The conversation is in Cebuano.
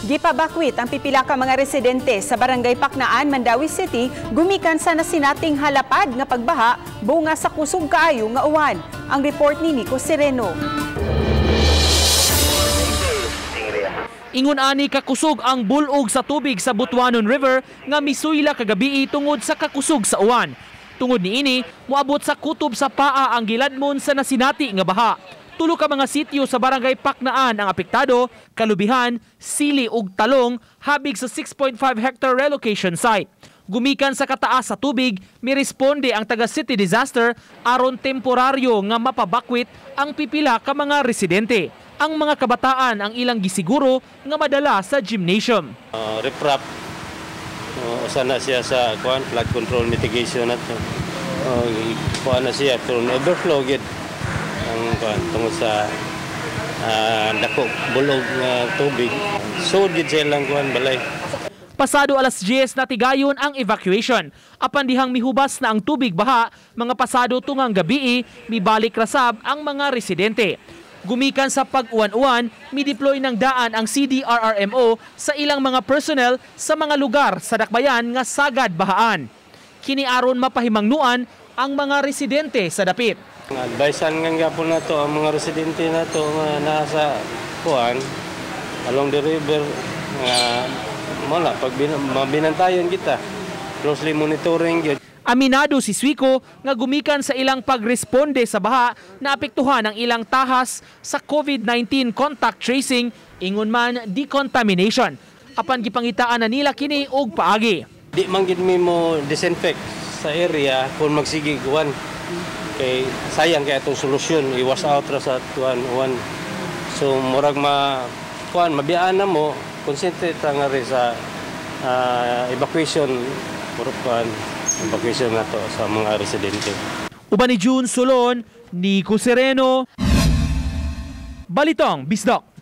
Gipabakwit ang pipila ka mga residente sa Barangay Paknaan, Mandaue City, gumikan sa nasinating halapad nga pagbaha bunga sa kusog kaayo nga uwan. Ang report ni Nico Sereno. Ingon ani kakusog ang bulog sa tubig sa Butuanon River nga misuyla kagabii tungod sa kakusog sa uwan. Tungod niini, moabot sa kutob sa paa ang giladmon sa nasinati nga baha. Tulo ka mga sitio sa Barangay Paknaan ang apektado, Kalubihan, Sili ug Talong, habig sa 6.5 hectare relocation site. Gumikan sa kataas sa tubig, miresponde ang taga City Disaster aron temporaryo nga mapabakwit ang pipila ka mga residente. Ang mga kabataan ang ilang gisiguro nga madala sa gymnasium. Riprap, usa na siya sa kuan flood control mitigation nato. Kuan na siya pero overflow gid ang kuan tungod sa dako bulog nga tubig. So gid siya lang kuan balay. Pasado alas 10 na tigayon ang evacuation. Apan dihang mihubas na ang tubig baha, mga pasado tungang gabii, mibalik rasab ang mga residente. Gumikan sa pag-uwan-uwan, mideploy ng daan ang CDRRMO sa ilang mga personnel sa mga lugar sa dakbayan nga sagad bahaan. Kini aron mapahimangnuan ang mga residente sa dapit. Advisean nga gyapon nato ang mga residente nato nga nasa kuan along the river nga wala pag mabinantayon kita, closely monitoring gyud. Aminado si Suico nga gumikan sa ilang pagresponde sa baha na apektuhan ang ilang tahas sa COVID-19 contact tracing, ingon man decontamination. Apan gipangitaan na nila kini og paagi. Di man gid mi mo disinfect sa area kung magsige kuan kay sayang kay atong solusyon i-wash out ra sa kuan uwan. So murag ma kuan mabiyaan na mo, concentrate ra nga rin sa evacuation, murag kuan evacuation nato sa mga residente. Uban ni June Solon, Nico Sereno, Balitang Bisdak.